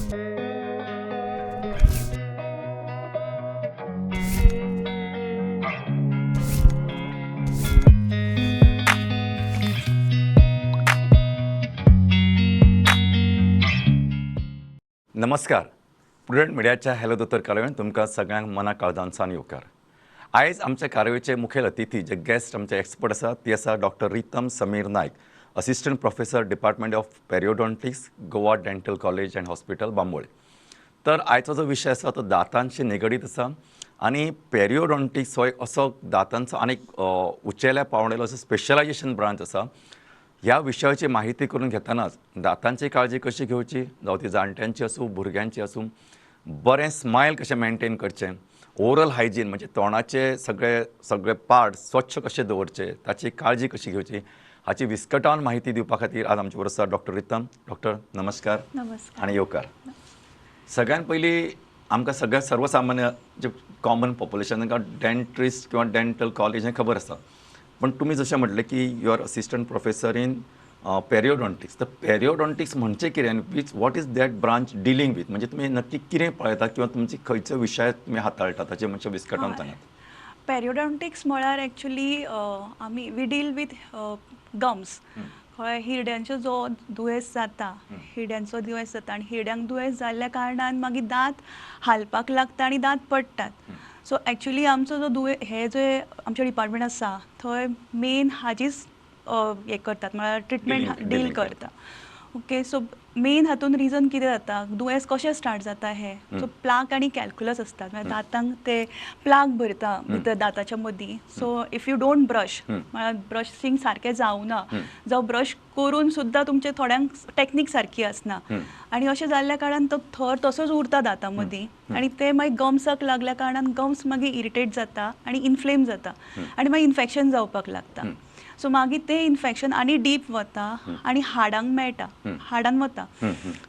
नमस्कार. प्रुडंट मिडियाच्या हॅलो दोतोर कार्यावळीन तुमकां सगळ्यांक मना काळजांसान येवकार. आयज आमच्या कार्यावळीचे मुखेल अतिथी जे गेस्ट आमचे एक्सपर्ट आसा ती आसा doctor Ritam Sameer Naik, assistant professor, department of periodontics, Goa dental college and hospital, Bambolim. तर आयचो जो विशय आसा तो दातांशी निगडीत आसा आनी पेरियोडॉन्टिक्स हो एक असो दातांचो आनीक उंचेल्या पावंड्यालो असो स्पेशलायजेशन ब्रांच आसा. ह्या विशयाची माहिती करून घेतनाच दातांची काळजी कशी घेवची, जावं ती जाणट्यांची आसूं, भुरग्यांची आसूं, बरें स्मायल कशें मेनटेन करचें, ओरल हायजीन म्हणजे तोंडाचे सगळे सगळे पार्ट स्वच्छ कशे दवरचे, ताची काळजी कशी घेवची, हाची विस्कटावन माहिती दिवपा खातीर आज आमचे बरोबर आसा डॉक्टर रितम. डॉक्टर नमस्कार. नमस्कार. आनी येवकार. सगळ्यात पयलीं आमकां सगळ्या सर्वसामान्य जे कॉमन पॉप्युलेशन तांकां डेंटिस्ट किंवा डेंटल कॉलेज हें खबर आसा, पण तुमी जशें म्हटलें की you are assistant professor in periodontics, तर पेरियोडॉन्टिक्स म्हणजे कितें आनी which what is that branch dealing with, म्हणजे तुमी नक्की कितें पळयता किंवा तुमची खंयचो विशय तुमी हाताळटा ताचें मातशें विस्कटावन सांगात. पेरियोडॉन्टिक्स म्हळ्यार एक्चुली आमी we deal with gums. कळ्ळें? हिरड्यांचो जो दुयेंस जाता, हिरड्यांचो दुयेंस जाता आनी हिरड्यांक दुयेंस जाल्ल्या कारणान मागीर दांत हालपाक लागता आनी दांत पडटात. सो एक्चुली आमचो जो दुये हे जे आमचें डिपार्टमेंट आसा थंय मेन हाजीच हें करतात, म्हळ्यार ट्रिटमेंट डील करता. ओके, सो मेन हातून रिजन कितें जाता, दुयेंस कशें स्टार्ट जाता हें, सो प्लाक आनी कॅल्क्युलस आसतात, म्हळ्यार दांतांक ते प्लाक भरता भितर दाताच्या मदीं. So if you don't brush, म्हळ्यार ब्रशिंग सारकें जावना, जावं ब्रश करून सुद्दां तुमचे थोड्यांक टॅक्नीक सारकी आसना आनी अशें जाल्ल्या कारणान तो थर तसोच उरता दातां मदीं आनी ते मागीर गम्साक लागल्या कारणान गम्स मागीर इरिटेट जाता आनी इन्फ्लेम जाता आनी मागीर इन्फेक्शन जावपाक लागता. सो मागीर तें इन्फेक्शन आनी डीप वता आनी हाडांक मेळटा, हाडान वता.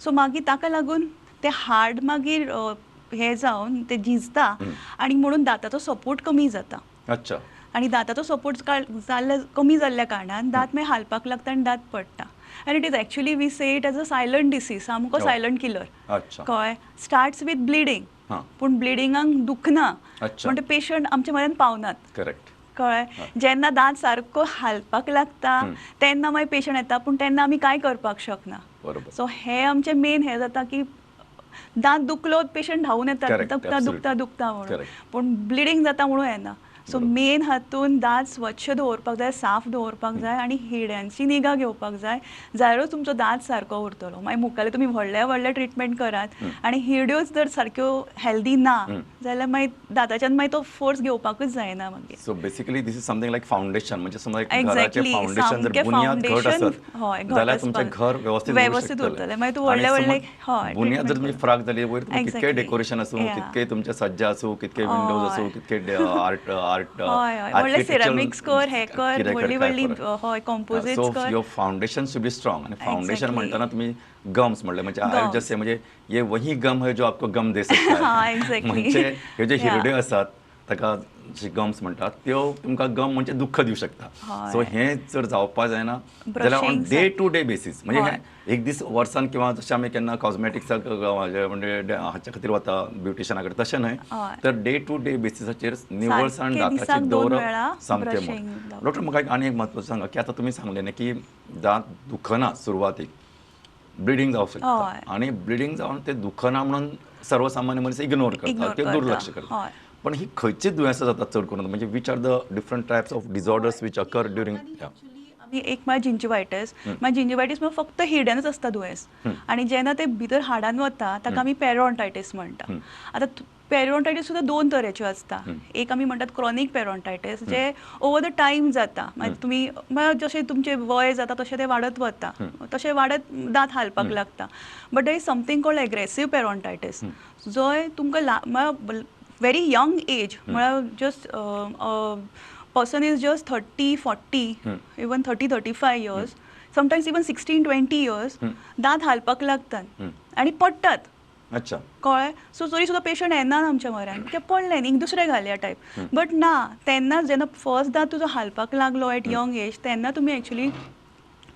सो मागीर ताका लागून तें हाड मागीर हें जावन तें झिजता आनी म्हणून दाताचो सपोर्ट कमी जाता. अच्छा. आनी दाताचो सपोर्ट जाल्ल्या कमी जाल्ल्या कारणान दांत मागीर हालपाक लागता आनी दांत पडटा. आनी it is actually we say it as a silent disease, सामको सायलंट किलर. कळ्ळें? स्टार्ट्स विथ ब्लिडींग, पूण ब्लिडिंगाक दुखना म्हणटा पेशंट आमच्या म्हऱ्यान पावनात. करेक्ट. कळ्ळें? जेन्ना दांत सारको हालपाक लागता तेन्ना मागीर पेशंट येता, पूण तेन्ना आमी कांय करपाक शकना. सो हें आमचें मेन हें जाता की दांत दुखलो पेशंट धांवून येता, दुखता दुखता दुखता म्हणून, पूण ब्लिडींग जाता म्हणून येना. सो मेन हातून दांत स्वच्छ दवरपाक जाय, साफ दवरपाक जाय आनी हिड्यांची निगा घेवपाक जाय, जाल्यारूच तुमचो दांत सारको उरतलो. मागीर मुखाल्ले तुमी व्हडले व्हडले ट्रिटमेंट करात आनी हिड्योच जर सारक्यो हेल्दी ना जाल्यार मागीर दाताच्यान मागीर तो फोर्स घेवपाकूच जायना मागीर. So basically this is something like foundation, म्हणजे समजा घराचें फावंडेशन जर बुन्याद घट आसत जाल्यार तुमचें घर व्यवस्थीत उरतलें. मागीर तूं व्हडले व्हडले बुन्याद जर तुमची फ्राक जाली वयर कितकें डेकोरेशन आसूं, कितकें तुमचें सज्जा आसूं, कितके विंडोज आसूं, कितके आर्ट आर्ट व्हडले सिरामिक्स कर, हे कर, व्हडली व्हडली हय कॉम्पोजिट्स कर. So your foundation should be strong. आणि फाउंडेशन म्हणताना तुम्ही गम्स म्हणले, म्हणजे I just से म्हणजे ये वही गम है जो आपको गम दे सकता है. म्हणजे हे जे हिरड्यो आसात ताका जे गम्स म्हणटात त्यो तुमकां गम म्हणजे दुःख दिवं शकता. सो हें जर जावपाक जायना जाल्यार on day to day basis, म्हणजे हें एक दीस वर्सान किंवा जशें आमी केन्ना कॉस्मेटिक्साक म्हणजे हाच्या खातीर वता ब्युटिशना कडेन तशें न्हय, तर डे टू डे बेसिसाचेर निवळसाण दाताची दवरप सामकें म्हत्वाचें. डॉक्टर म्हाका आनी एक म्हत्वाचें सांगा की आतां तुमी सांगलें न्ही की दांत दुखना, सुरवातीक ब्लिडींग जावंक शकता आनी ब्लिडींग जावन तें दुखना म्हणून सर्वसामान्य मनीस इग्नोर करता किंवा दुर्लक्ष करता, पण ही खंयची दुयेंसां जातात चड करून, म्हणजे which are the different types of disorders which occur during? आमी एक म्हळ्यार जिंजिवायटीस. मागीर जिंजिवायटीस म्हळ्यार फक्त हिरड्यानच आसता दुयेंस आनी जेन्ना ते भितर हाडान वता ताका आमी पेरोन्टायटीस म्हणटा. आतां पेरोन्टायटीस सुद्दां दोन तरेच्यो आसता. एक आमी म्हणटात क्रॉनीक पेरोन्टायटीस, जे ओवर the time जाता, मागीर तुमी म्हळ्यार जशें तुमचें वय जाता तशें तें वाडत वता, तशें वाडत दांत हालपाक लागता. But there is something called aggressive periodontitis, जंय तुमकां म्हळ्यार वेरी यंग एज, म्हळ्यार just person is just 30, 40, even 30, 35 years, sometimes even 16, 20 years, दांत हालपाक लागतात आनी पडटात. अच्छा. कळ्ळें? सो तरी सुद्दां पेशंट येना आमच्या म्हऱ्यान, ते पडले न्ही दुसरें घालया टायप, बट ना, तेन्ना जेन्ना फर्स्ट दांत तुजो हालपाक लागलो एट यंग एज तेन्ना तुमी एक्चुली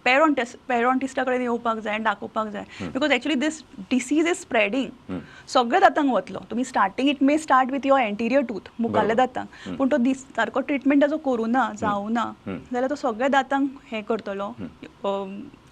पेरोडॉन्टिस्टा कडेन येवपाक जाय आनी दाखोवपाक जाय, because actually this disease is spreading. सगळ्या दातांक वतलो. तुमी starting it may start with your anterior tooth, मुखारल्या दातांक, पूण तो दीस सारको ट्रिटमेंट ताजो करूं ना, जावं ना जाल्यार तो सगळ्या दातांक हें करतलो,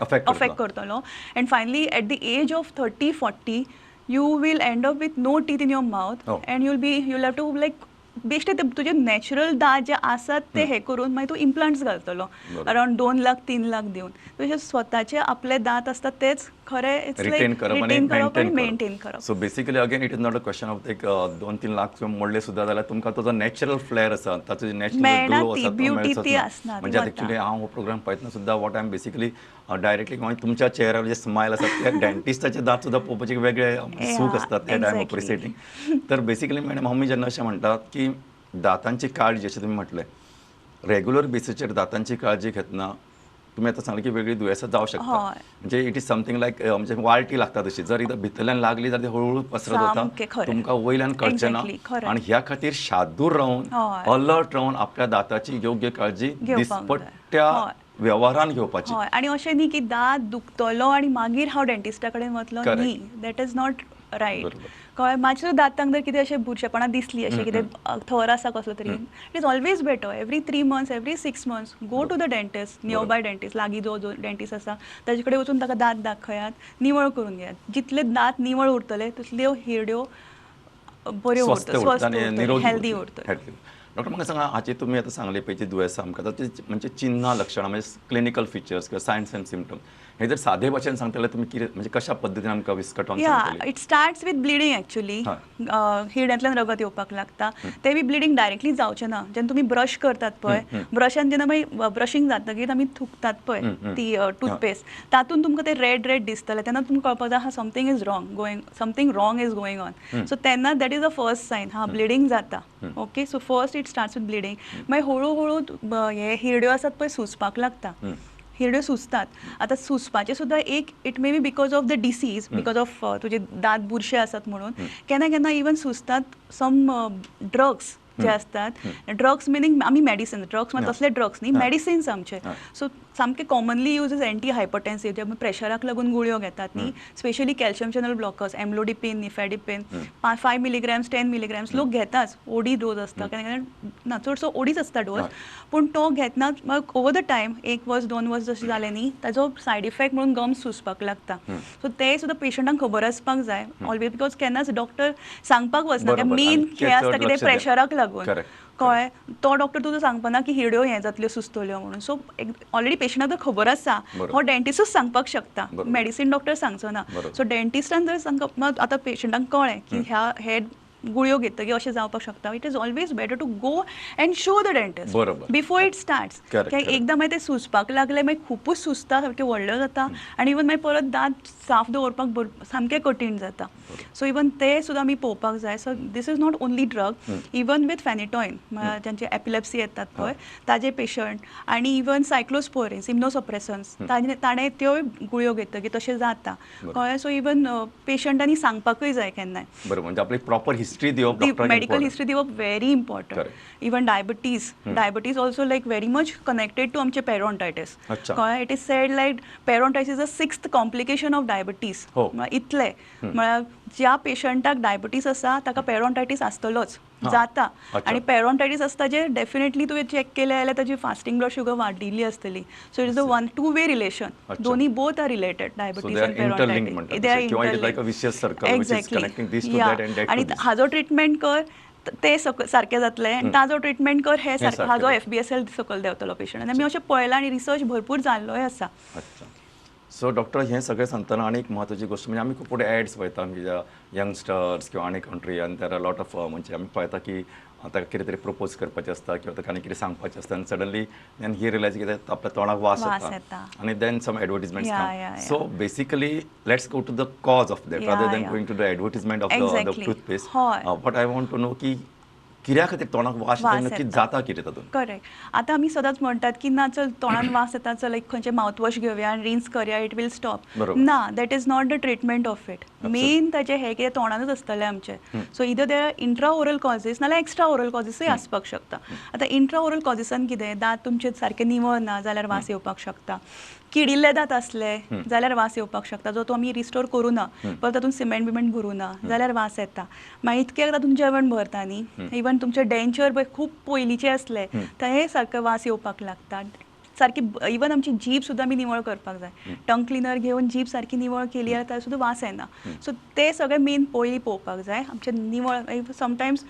अफेक्ट करतलो. And finally at the age of 30-40 you will end up with no teeth in your mouth and you'll have to like बेश्टे तुजे नॅचरल दांत जे आसात ते हे करून मागीर तूं इम्प्लांट्स घालतलो अरावंड 2 लाख 3 लाख दिवन. तशें स्वताचे आपले दांत आसतात तेच खरें it's retain करप आणि मेंटेन करप. So basically again it is not a question of एक 2-3 लाख मोडले सुद्दां जाल्यार तुमकां तो जो नॅचरल फ्लेअर आसा, ताचो नॅचरल ग्लो आसा, ब्युटी ती आसना. म्हणजे एक्चुअली हांव हो प्रोग्राम पळयतना सुद्दां what I am basically directly तुमच्या चेहऱ्यावर जे स्मायल आसा त्या डेंटिस्टाचे दांत सुद्दां पळोवपाचे वेगळे सूख आसतात त्या टायम अप्रिसिएटींग. तर बेसिकली मॅडम आमी जेन्ना अशें म्हणटात की दातांची काळजी, अशें तुमी म्हटलें, रेगुलर बेसीचेर दातांची काळजी घेतना तुमी आतां सांगलें की वेगळी दुयेंसां जावं शकता. म्हणजे it is something लायक म्हणजे वाळटी लागता तशी, जर एकदां भितरल्यान लागली जाल्यार ती हळूहळू पसरत वता, तुमकां वयल्यान कळचें ना. आनी ह्या खातीर शादूर रावन, अलर्ट रावन आपल्या दाताची योग्य काळजी दिसपट्ट्या व्यवहारान घेवपाची. आनी अशें न्ही की दांत दुखतलो आनी मागीर हांव डेंटिस्टा कडेन वतलो, न्ही, that is not right. कळ्ळें? मातशें दांतांक जर कितें अशें बुरशेपणां दिसली, अशें कितें थर आसा कसलो तरी, it is always better every 3 months, every 6 months go to the dentist, near by dentist, लागीं जो जो डेंटिस्ट आसा ताजे कडेन वचून ताका दांत दाखयात, निवळ करून घेयात. जितले दांत निवळ उरतले तितल्यो हिरड्यो बऱ्यो उरतल्यो, स्वस्थ उरतल्यो, हेल्दी उरतल्यो. डॉक्टर म्हाका सांगा, हाची तुमी आतां सांगले पळय जी दुयेंसां आमकां, ताची म्हणजे चिन्हां, लक्षणां, म्हणजे क्लिनिकल फिचर्स किंवा सायन्स अँड सिमटम्स हे जर सादे भाशेन सांगतले जाल्यार तुमी कितें म्हणजे कशा पद्दतीन आमकां विस्कटावन सांगतले? It starts with bleeding actually. हिरड्यांतल्यान रगत येवपाक लागता. ते बी ब्लिडींग डायरेक्टली जावचें ना. जेन्ना तुमी ब्रश करतात पळय, ब्रशान जेन्ना मागीर ब्रशींग जातकीर आमी थुकतात पळय ती टूथपेस्ट, तातूंत तुमकां ते रेड रेड दिसतले, तेन्ना तुमकां कळपाक जाय हा something is wrong going, something wrong is going on. So तेन्ना that is a first sign, हा ब्लिडींग जाता. Okay, so first it starts with bleeding. मागीर हळू हळू हे हिरड्यो आसात पळय सुजपाक लागता, हिरड्यो सुजतात. आतां सुजपाचें सुद्दां एक it may be because of the disease, because of तुजे दांत बुरशे आसात म्हणून. केन्ना केन्ना इवन सुजतात सम ड्रग्स जे आसतात. ड्रग्स मिनींग आमी मेडिसिन्स, ड्रग्स म्हणजे तसले ड्रग्स न्ही, मेडिसिन्स आमचे. सो सामके commonly use is anti hypertensive, जे आमी प्रेशराक लागून गुळयो घेतात न्ही, specially calcium channel blockers, amlodipine, nifedipine, 5 milligrams, 10 milligrams लोक घेताच. ओडी डोज आसता केन्ना केन्ना, ना चडसो ओडीच आसता डोज, पूण तो घेतना ओवर the time 1 वर्स 2 वर्स जशें जालें न्ही ताजो सायड इफेक्ट म्हणून गम्स सुजपाक लागता. सो ते सुद्दां पेशंटांक खबर आसपाक जाय ऑलवेज, because केन्नाच डॉक्टर सांगपाक वचना मेन हें आसता कितें प्रेशराक लागून. कळ्ळें? तो डॉक्टर तुजो सांगपाना की हिरड्यो हें जातल्यो सुजतल्यो म्हणून. सो ऑलरेडी पेशंटाक जर खबर आसा, हो डेंटिस्टूच सांगपाक शकता, मेडिसीन डॉक्टर सांगचो ना. सो डेंटिस्टान जर सांगप, आतां पेशंटांक कळ्ळें की ह्या हे गुळयो घेतकीर अशें जावपाक शकता, it is always better to go and show the dentist before it starts. कित्याक एकदां मागीर ते सुजपाक लागले मागीर खुबूच सुजता, सारकें व्हडल्यो जाता आनी इवन मागीर परत दांत साफ दवरपाक सामकें कठीण जाता. सो इवन ते सुद्दां आमी पळोवपाक जाय. So this is not only drug, even with phenytoin जांचे एपिलेप्सी येतात पळय ताजे पेशंट, आनी इवन सायक्लोस्पोरिन्स, इम्युनोसप्रेसन्स, ताणें त्योय गुळयो घेतकीर तशें जाता. कळ्ळें? सो इवन पेशंटांनी सांगपाकूय जाय केन्नाय. बरोबर, म्हणजे आपली प्रॉपर हिस्ट्री दिवप, मेडिकल हिस्ट्री दिवप very important. Even diabetes, diabetes also like very much connected to आमचे पेरोडॉन्टायटीस. कळ्ळें? It is said like periodontitis is a 6th complication of diabetes. इतलें म्हळ्यार ज्या पेशंटाक डायबिटीज आसा ताका पेरोडॉन्टायटीस आसतलोच, जाता. आनी पेरोडॉन्टायटीस आसता जे डेफिनेटली तुवें चॅक केलें जाल्यार ताजी फास्टींग ब्लड शुगर वाडिल्ली आसतली. So it is a 1-2 way relation, दोनी both are related, diabetes and periodontitis, they are exactly. आनी हाजो ट्रिटमेंट कर ते सारकें जातलें आनी ताजो ट्रिटमेंट कर हे सारकें, हाजो FBSL सकयल देंवतलो पेशंट. आनी आमी अशें पळयलां आनी रिसर्च भरपूर जाल्लोय आसा. सो डॉक्टर हें सगळें सांगतना आनी एक म्हत्वाची गोश्ट म्हणजे आमी खूब फुडें एड्स पळयता म्हणजे यंगस्टर्स किंवा आनी कंट्री, आनी there are lot of म्हणजे आमी पळयता की ताका कितें तरी प्रपोज करपाचें आसता किंवा ताका आनी कितें सांगपाचें आसता आनी सडनली देन ही रियलायज कितें आपल्या तोंडाक वास येता आनी then some advertisements come. So basically let's go to the cause of that rather than going to the advertisement of the toothpaste. But I want to know की कित्या खातीर तोंडाक वास येता, नक्की जाता कितें तातूंत? करेक्ट. आतां आमी सदांच म्हणटात की ना चल तोंडान वास येता, चल एक खंयचें मावथवॉश घेवया आनी रिन्स करया, it will stop. ना, that is not the treatment of it. Main ताजें हें कितें तोंडानूच आसतलें आमचें. So either there are intra oral causes नाल्यार एक्स्ट्रा ओरल कॉजीसूय आसपाक शकता. आतां इंट्रा ओरल कॉजीसान कितें, दांत तुमचे सारके निवळ ना जाल्यार वास येवपाक शकता, किडिल्ले दांत आसले जाल्यार वास येवपाक शकता, जो तो आमी रिस्टोर करूं ना, परत तातूंत सिमेंट बिमेंट भरूं ना जाल्यार वास येता. मागीर इतक्याक तातूंत जेवण भरता न्ही, इवन तुमचे डेंचर पळय खूब पयलींचे आसले ते सारके वास येवपाक लागता. सारकी इवन आमची जीभ सुद्दां आमी निवळ करपाक जाय. टंग क्लिनर घेवन जीभ सारकी निवळ केली जाल्यार ताका सुद्दां वास येना. सो ते सगळे मेन पयलीं पळोवपाक जाय. आमचे निवळ समटायम्स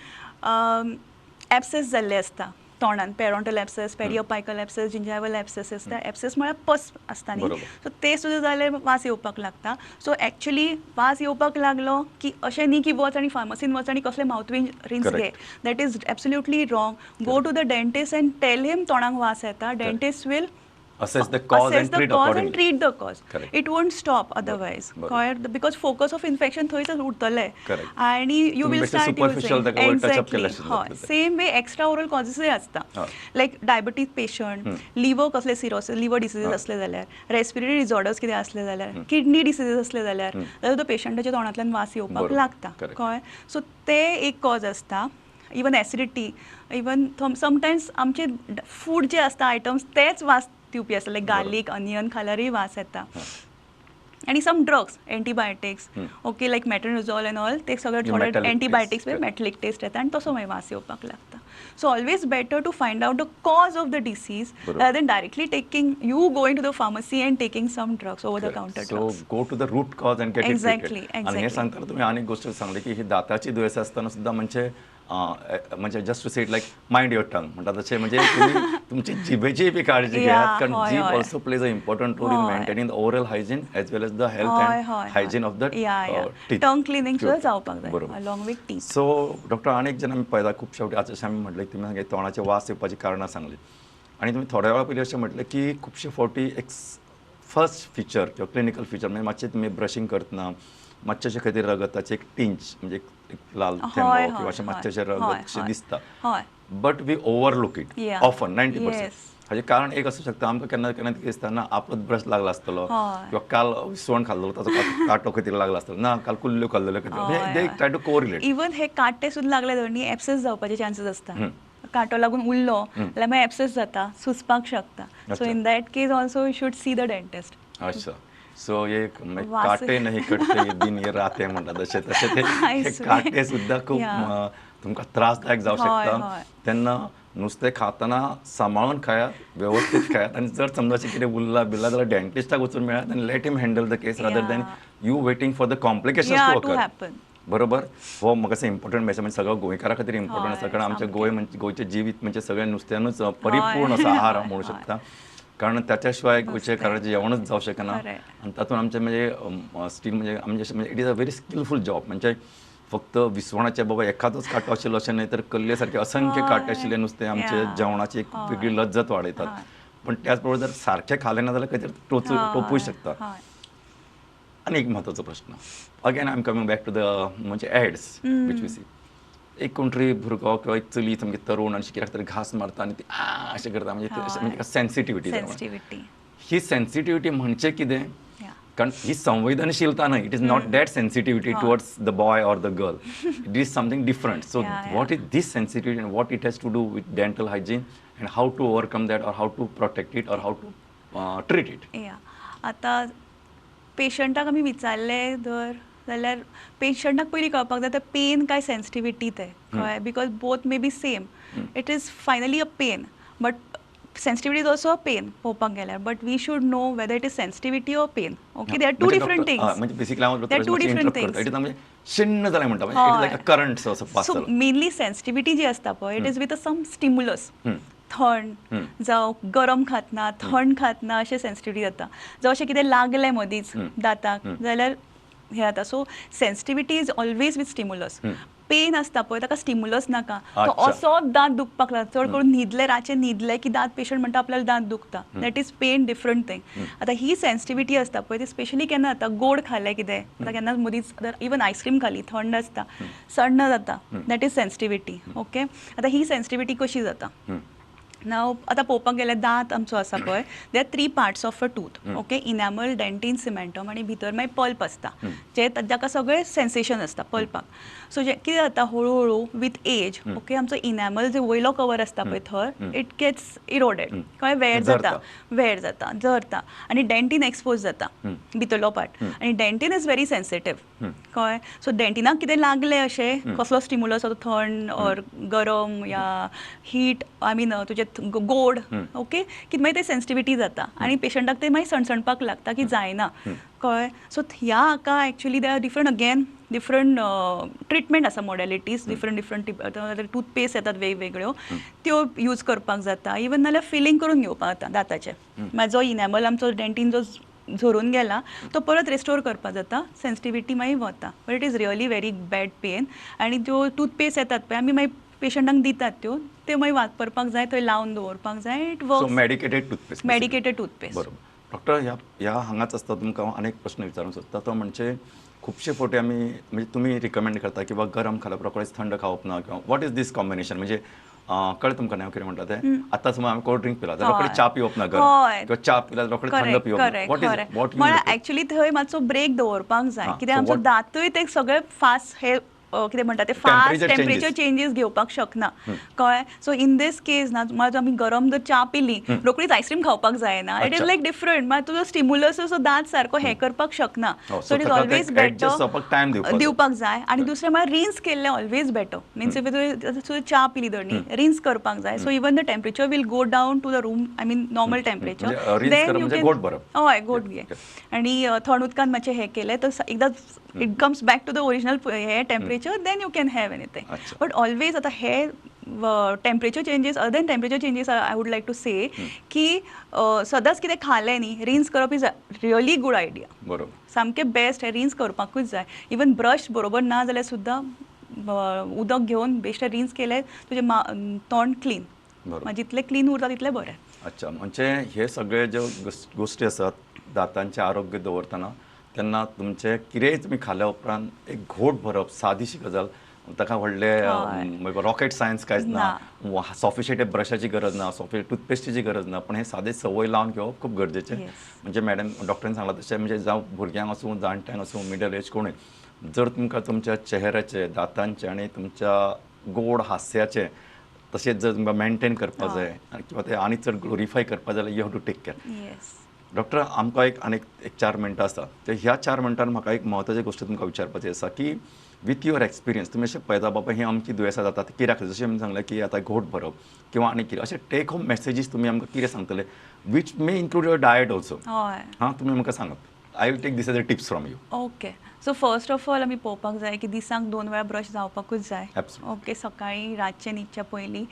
एब्सेस जाल्ले आसता तोंडान, periodontal abscess, periapical abscess, gingival abscess आसता. एब्सेस म्हळ्यार पस आसता न्ही, सो ते सुद्दां जाल्यार वास येवपाक लागता. सो एक्चुली वास येवपाक लागलो की अशें न्ही की वच आनी फार्मसीन वच आनी कसले मावथ रिन्स घे, that is absolutely wrong. Go to the dentist and tell him तोंडाक वास येता, dentist will assess the cause assess and the treat cause and accordingly. treat the cause. Correct. It won't stop otherwise. कळ्ळें? Because focus of infection थंयच उरतलें आनी you तुम्ही will बेश्टे start superficial using. ताका वयर touch up केलें अशें हय. जातलें तें. सेम वे एक्स्ट्रा ओरल कॉजेसूय आसता, लायक डायबिटीज पेशंट, लिवर कसले सिरोसिस, लिवर डिसिजीस आसले जाल्यार, रेस्पिरेटरी डिसऑर्डर्स कितें आसले जाल्यार, किडनी डिसिजीस आसले जाल्यार, जाल्यार तो पेशंटाच्या तोंडांतल्यान वास येवपाक लागता. कळ्ळें? सो ते एक कॉज आसता. इवन एसिडिटी, इवन समटायम्स आमचे फूड जे आसता आयटम्स तेच वास दिवपी आसता, लायक गार्लीक, अनियन खाल्यारूय वास येता. आनी some drugs, antibiotics, okay, like metronidazole and all, ते सगळे थोडे metallic antibiotics taste, metallic test येता आनी तसो मागीर वास येवपाक लागता. So always better to find out the cause of the disease rather than directly taking, you going to the pharmacy and taking some drugs, over the counter so drugs. Go to the root cause and get it treated. आणि हे सांगताना तुम्ही अनेक गोष्ट सांगली की ही दाताची दुयेंस आसतना सुद्दां म्हणजे म्हणजे just to say like mind your tongue म्हणटा तशें, म्हणजे तुम्ही तुमची जिभेची बी काळजी घेयात, कारण जीभ also plays a important role in maintaining the oral hygiene as well as the health and hygiene of the teeth. Tongue cleaning सुद्दां जावपाक जाय along with teeth. So doctor, आनी एक जेन्ना आमी पळयता खुबशे फावटी, आतां जशें आमी म्हटलें, तुमी सांगलें तोंडाचे वास येवपाची कारणां सांगली आनी तुमी थोड्या वेळा पयलीं अशें म्हटलें की खुबशे फावटी एक फर्स्ट फिचर किंवा क्लिनिकल फिचर म्हणजे मातशें तुमी ब्रशींग करतना मातशें अशें खंय तरी रगताचें एक टिंच, म्हणजे एक लाल थेंबो किंवा अशें मातशें अशें रगत अशें दिसता, but we overlook it often 90%. हाजें कारण एक आसूं शकता, आमकां केन्ना केन्ना कितें दिसता ना आपलोच ब्रश लागला आसतलो किंवा काल विसवण खाल्लो ताचो कांटो खंय तरी लागला आसतलो, ना काल कुल्ल्यो खाल्लेल्यो खंय तरी, they try to correlate. Even हे कांटे सुद्दां लागले धर न्ही, एब्सेस जावपाचे चान्सीस आसता. कांटो लागून उरलो जाल्यार मागीर एब्सेस जाता, सुजपाक शकता. So in that case also you should see the dentist. अच्छा, सो एक वास काटे नहीं कटते ये दिन ये रातें म्हणटा तशें, तशें ते I हे swear. कांटे सुद्दां खूब तुमकां त्रासदायक जावं शकता. तेन्ना नुस्तें खातना सांबाळून खायात, व्यवस्थीत खायात आनी जर समजा अशें कितें उरलां बिरलां जाल्यार डेंटिस्टाक वचून मेळात आनी let him handle the case rather than you waiting for the complications to to occur. Happen. बरोबर, हो म्हाका अशें इम्पॉर्टंट मेसेज म्हणजे सगळ्या गोंयकारां खातीर इम्पॉर्टंट आसा, कारण आमचें गोंय म्हणजे गोंयचें जिवीत म्हणजे सगळें नुस्त्यानूच परिपूर्ण असो आहार म्हणू शकता, कारण त्याच्या शिवाय गोंयचे कराचें जेवणूच जावं शकना. आनी तातूंत आमचें म्हणजे स्टील म्हणजे आमचें अशें म्हणजे it is a very skillful job, म्हणजे फक्त विसवणाचे बाबा एखादोच कांटो आशिल्लो अशें न्हय, तर कल्ले सारके असंख्य कांटे आशिल्ले नुस्तें आमचे जेवणाची एक वेगळी लज्जत वाडयतात. पण त्याच बरोबर जर सारकें खालें ना जाल्यार खंय तरी टोचूय शकता. आनी एक म्हत्वाचो प्रश्न, again I am coming back to the म्हणजे एड्स which we सी, एक कोण तरी भुरगो किंवा एक चली सामकी तरुण आनी कित्याक तरी घास मारता आनी ती आ अशें करता, म्हणजे ती अशें म्हणजे सेन्सिटिविटी जावं. सेन्सिटिविटी. ही सेन्सिटिविटी म्हणजे कितें? कारण ही संवेदनशीलता न्हय, it is not that sensitivity towards the boy or the girl, it is something different. So what is this sensitivity and what it has to do with dental hygiene and how to overcome that or how to protect it or how to treat it? या, आतां पेशंटाक आमी विचारलें धर जाल्यार पेशंटाक पयलीं कळपाक जाय तें पेन काय सेन्सिटिविटी तें, कळ्ळें? Because both may be same. It is finally a pain, but sensitivity is also a pain पळोवपाक गेल्यार, but we should know whether it is sensitivity or pain. Okay, they are two different things. म्हणजे basically हांव They are two different things. It is म्हणजे शिन्न जालें म्हणटा, म्हणजे it is like a current असो pass so जालो. Mainly sensitivity जी आसता पळय, it is with a some stimulus, थंड जावं गरम खातना, थंड खातना अशें सेन्सिटिविटी जाता, जावं अशें कितें लागलें मदींच दाताक जाल्यार हें जाता. So sensitivity is always with stimulus. Pain आसता पळय ताका स्टिमुलस नाका, तो असोच दांत दुखपाक लागता. चड करून न्हिदले, रातचे न्हिदले की दांत पेशंट म्हणटा आपल्याला दांत दुखता, that is pain, different thing. आतां ही सेन्सिटिविटी आसता पळय ती स्पेशली केन्ना जाता, गोड खालें कितें, आतां केन्ना मदींच इवन आयस्क्रीम खाली, थंड आसता, सण्ण जाता, that is sensitivity. Okay, आतां ही सेन्सिटिविटी कशी जाता? नाव आतां पळोवपाक गेल्यार दांत आमचो आसा पळय, there three parts of a tooth, okay? Enamel, dentin, cementum आनी भितर मागीर पल्प आसता, जे ताका सगळें सेन्सेशन आसता पल्पाक. सो जे कितें जाता, हळू हळू विथ एज, ओके, आमचो इनॅमल जे वयलो कवर आसता पळय थंय, it gets eroded, कळ्ळें? वेर जाता, वेर जाता, जरता आनी डेंटीन एक्सपोज जाता भितरलो पार्ट आनी डेंटीन is very sensitive, कळ्ळें? सो डेंटिनाक कितें लागलें अशें, कसलो स्टिमुलस, थंड ऑर गरम या हीट, I mean तुजें गोड, ओके, की मागीर ते सेन्सिटिविटी जाता आनी पेशंटाक ते मागीर सणसणपाक लागता की जायना, कळ्ळें? सो ह्या हाका actually there are different, again different treatment आसा, मॉडेलिटीज, डिफरंट डिफरंट टूथपेस्ट येतात वेगवेगळ्यो, त्यो यूज करपाक जाता. इवन नाल्यार फिलींग करून घेवपाक जाता दाताचें. मागीर जो इनॅमल आमचो डेंटीन जो झरून गेला तो परत रिस्टोर करपाक जाता, सेन्सिटिविटी मागीर वता, but it is really very bad pain. आनी त्यो टूथपेस्ट येतात पळय, आमी मागीर पेशंटांक दितात त्यो, त्यो मागीर वापरपाक जाय, थंय लावन दवरपाक जाय, it work. Medicated toothpaste. Medicated toothpaste. बरोबर. डॉक्टर, ह्या ह्या हांगाच आसता तुमकां हांव आनीक प्रश्न विचारूंक सोदता, तो म्हणजे खुबशे फावटी आमी, म्हणजे तुमी रिकमेंड करता किंवा गरम खाल्या रोखडेच थंड खावप ना किंवा what is this combination? म्हणजे कळ्ळें तुमकां न्ही हांव कितें म्हणटा तें? आतां समज आमी कोल्ड ड्रिंक पिला जाल्यार रोखडे च्या पिवप ना गरम, किंवा च्या पिला रोखडे थंड पिवप ना. What is what? म्हळ्यार एक्चुअली थंय मातसो ब्रेक दवरपाक जाय, कित्याक आमचो दांतूय ते सगळे फास्ट हे कितें म्हणटा ते फास्ट टेम्परेचर चेंजीस घेवपाक शकना, कळ्ळें? सो इन these case ना, म्हळ्यार आमी गरम जर च्या पिली, रोखडीच आयस्क्रीम खावपाक जायना. It is like different, म्हळ्यार तुजो स्टिमुलस असो दांत सारको हें करपाक शकना. So it is always better दिवपाक जाय. आनी दुसरें म्हळ्यार रिन्स केल्लें ऑलवेज बेटर, मिन्स if तुवें च्या पिली धर न्ही, रिन्स करपाक जाय. So even the temperature will go down to the room, I mean normal temperature, then you can. हय, घोट घे आनी थंड उदकान मातशें हें केलें तर एकदां it comes back to the original hey temperature, then you can have anything. But always आतां हे temperature changes, other than temperature changes, I would like to say की सदांच कितें खालें न्ही, रिन्स करप is really good idea. सामकें best, हें रिन्स करपाकूच जाय. इवन ब्रश बरोबर ना जाल्यार सुद्दां उदक घेवन बेश्टें रिन्स केलें, तुजें तोंड क्लीन, जितलें क्लीन उरता तितलें बरें. अच्छा, म्हणजे हे सगळे ज्यो गोश्टी आसात दातांचें आरोग्य दवरतना, तेन्ना तुमचें कितेंय तुमी खाल्या उपरांत एक घोट भरप, सादीशी गजाल, ताका व्हडलें रॉकेट सायन्स कांयच ना, सॉफिस्टिकेटेड ब्रशाची गरज ना, सॉफिस्टिकेटेड टूथपेस्टीची गरज ना, पण हे सादे संवय लावन घेवप खूब गरजेचें. म्हणजे मॅडम डॉक्टरान सांगलां तशें, म्हणजे जावं भुरग्यांक आसूं, जाणट्यांक आसूं, मिडल एज कोणूय, जर तुमकां तुमच्या चेहऱ्याचें, दातांचें आनी तुमच्या गोड हास्याचें तशेंच जर तुमकां मेनटेन करपाक जाय किंवा ते आनी चड ग्लोरिफाय करपाक जाय जाल्यार you have to take care. Doctor, आमकां एक आनीक एक 4 मिनटां आसा, तर ह्या 4 मिनटान म्हाका एक म्हत्वाची गोश्ट तुमकां विचारपाची आसा की विथ your experience तुमी अशें पळयता बाबा ही अमकी दुयेंसां जाता ती कित्याक, जशें आमी सांगलें की आतां घोट भरप किंवा आनी कितें, अशें टेक होम मॅसेजीस तुमी आमकां कितें सांगतले, which may include your diet also? हां, तुमी आमकां सांगात. I will take this as a tips from you. Okay, so first of all आमी पळोवपाक जाय की दिसाक दोन वेळा ब्रश जावपाकूच जाय. ओके, सकाळी, रातचें न्हिदच्या पयलीं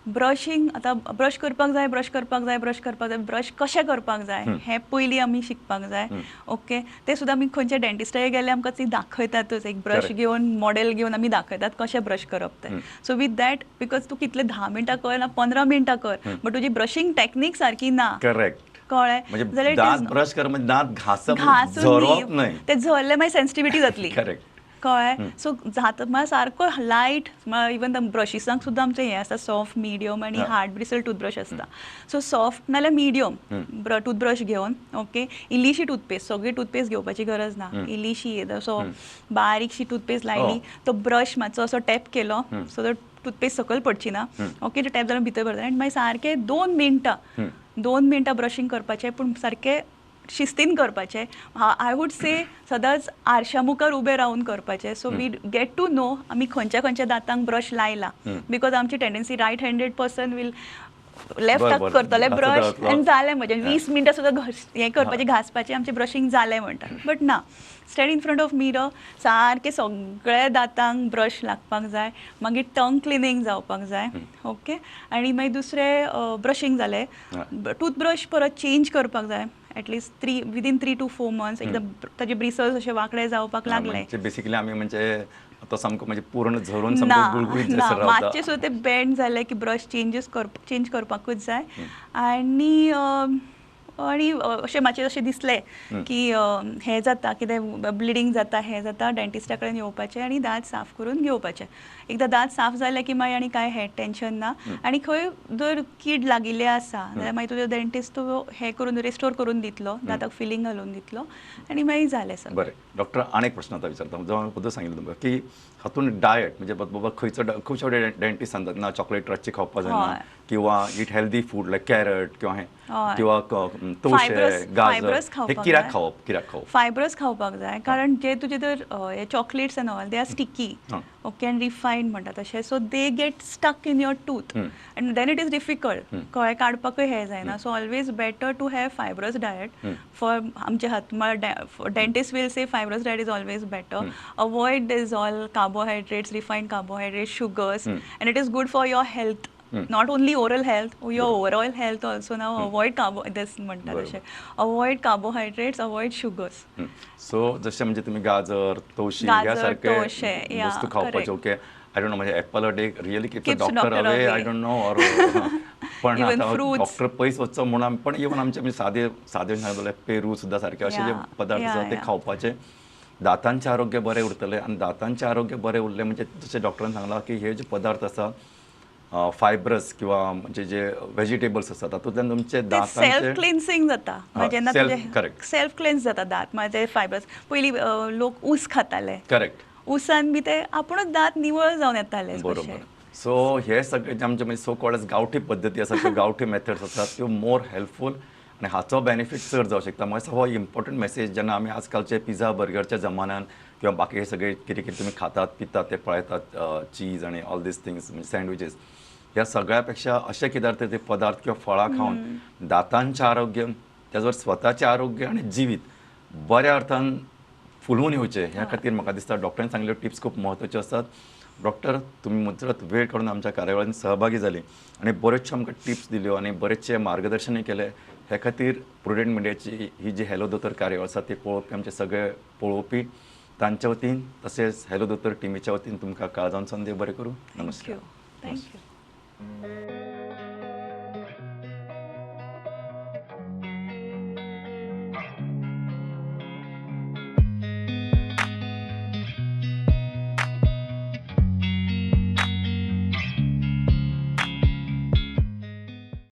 ब्रशींग. आतां ब्रश करपाक जाय, ब्रश करपाक जाय, ब्रश करपाक जाय, ब्रश कशें करपाक जाय हें पयलीं आमी शिकपाक जाय. ओके, ते सुद्दां आमी खंयच्या डेंटिस्टाक गेल्यार आमकां ती दाखयतातच, एक ब्रश घेवन, मॉडेल घेवन आमी दाखयतात कशें ब्रश करप तें. सो विथ that, because तूं कितले 10 मिनटां कर ना, 15 मिनटां कर, बट तुजी ब्रशींग टॅक्नीक सारकी ना, कळ्ळें? म्हणजे दांत ब्रश कर म्हणजे दांत घासप, झरोवप न्हय. ते झरले मागीर सेन्सिटिविटी जातली. कळ्ळें? सो जाता म्हळ्यार सारको लायट, इवन ब्रशिसांक सुद्दां आमचें हें आसता, सॉफ्ट, मिडियम आनी हार्ड ब्रिसल टूथब्रश आसता. सो सॉफ्ट नाल्यार मिडियम टूथब्रश घेवन, ओके, इल्लीशी टूथपेस्ट, सगळी टूथपेस्ट घेवपाची गरज ना, इल्लीशी सो बारीकशी टूथपेस्ट लायली, तो ब्रश मातसो असो टॅप केलो, सो तो टूथपेस्ट सकयल पडची ना. ओके, तो टॅप जाल्यार भितर भरता आनी मागीर सारकें 2 मिनटां, 2 मिनटां ब्रशींग करपाचें, पूण सारकें शिस्तीन करपाचें. I would say सदांच आरशा मुखार उबें रावन करपाचें, so we get to know आमी खंयच्या खंयच्या दांतांक ब्रश लायला, because आमची tendency, right handed person will लेफ्टाक करतले ब्रश आनी जालें म्हजें, 20 मिनटां सुद्दां घस हें करपाचें, घांसपाचें, आमचें ब्रशींग जालें म्हणटा. बट ना, stand in front of mirror, सारकें सगळे दांतांक ब्रश लागपाक जाय, मागीर टंग क्लिनींग जावपाक जाय. ओके, आनी मागीर दुसरें ब्रशींग जालें, टूथब्रश परत चेंज करपाक जाय at least within 3 to 4 months. एकदम ताजे ब्रिसल्स अशे वांकडे जावपाक लागले. बेसिकली आमी म्हणजे तो सामको म्हणजे पूर्ण झरून सामको गुळगुळीत जायसर रावता. मातशें सुद्दां ते बेंड जाले की ब्रश चेंजीस कर चेंज करपाकूच जाय. आनी आनी अशें मातशें अशें दिसलें की हें जाता, कितें ब्लिडींग जाता, हें जाता, डेंटिस्टा कडेन येवपाचें आनी दांत साफ करून घेवपाचें. एकदां दांत साफ जाले की मागीर आनी कांय हें टेंशन ना. आनी खंय जर कीड लागिल्ली आसा जाल्यार मागीर तुजो डेंटिस्ट तो हें करून रिस्टोर करून दितलो, दांताक फिलींग घालून दितलो आनी मागीर जालें सगळें. बरें डॉक्टर, आनी एक प्रश्न आतां विचारता. जावं हांवें सांगिल्लें तुमकां की हातून डायट म्हणजे बाबा खंयचो, खुबशे डेंटिस्ट सांगतात ना चॉकलेट रातची खावपाक जायना किंवा eat healthy food like carrot किंवा हें किंवा तवशे, गाजर, हे कित्याक खावप, कित्याक खावप? फायब्रस खावपाक जाय, कारण जे तुजे तर हे chocolates and all they are sticky, okay, and refined म्हणटा तशें, so they get stuck in your tooth and then it is difficult, कळ्ळें, काडपाकूय हें जायना. So always better to have fibrous diet. For आमचे हात dentist will say fibrous diet is always better. Avoid this all carbohydrates, refined carbohydrates, sugars, and it is good for your health. Not only oral health, your overall health also. Now avoid this म्हणटा तशें, avoid carbohydrates, avoid sugars. So जशें म्हणजे तुमी गाजर, तवशी ह्या सारके वस्तू खावपाचे. ओके, I don't know, म्हणजे apple a day really keeps a doctor away, I don't know, or पण आतां डॉक्टर पयस वचचो म्हणून, पण इवन आमचे म्हणजे सादे सादे सांगले पेरू सुद्दां सारके अशे जे पदार्थ आसा ते खावपाचे, दातांचें आरोग्य बरें उरतलें. आनी दातांचें आरोग्य बरें उरलें म्हणजे जशें डॉक्टरान सांगलां की हे जे पदार्थ आसा फायब्रस किंवा म्हणजे जे व्हेजिटेबल्स आसा तातूंतल्यान तुमचे दातांचे सेल्फ क्लिन्सिंग जाता. जेन्ना तुजें सेल्फ क्लिन्स जाता दांत, मागीर ते फायब्रस. पयलीं लोक ऊस खाताले, करेक्ट, ऊसान बी ते आपुणूच दांत निवळ जावन येताले. बरोबर. सो हे सगळे जे आमचे म्हणजे सो कॉल्ड गांवठी पद्दती आसा, त्यो गांवठी मेथड्स आसात त्यो मोर हेल्पफूल आनी हाचो बेनिफीट चड जावं शकता. म्हाका हो इम्पॉर्टंट मेसेज जेन्ना आमी आजकालचे पिझ्झा बर्गरच्या जमान्यान किंवा बाकी हे सगळे कितें कितें तुमी खातात पितात ते पळयतात, चीज आनी ऑल these things म्हणजे सँडविचीस, ह्या सगळ्या पेक्षा अशें कित्याक ते पदार्थ किंवा फळां खावन दातांचें आरोग्य, त्याच बरोबर स्वताचें आरोग्य आनी जिवीत बऱ्या अर्थान फुलून येवचें ह्या खातीर म्हाका दिसता डॉक्टरान सांगिल्ल्यो टिप्स खूब म्हत्वाच्यो आसात. डॉक्टर, तुमी मुजरत वेळ काडून आमच्या कार्यावळीन सहभागी जाली आनी बऱ्योचश्यो आमकां टिप्स दिल्यो आनी बरेचशे मार्गदर्शनय केलें. हे खातीर प्रुडंट मिडियाची ही जी हॅलो दोतोर कार्यावळ आसा ती पळोवपी आमचे सगळे पळोवपी तांच्या वतीन तशेंच हॅलो दोतोर टिमीच्या वतीन तुमकां काळजान देव बरें करूं. नमस्कार. Thank you.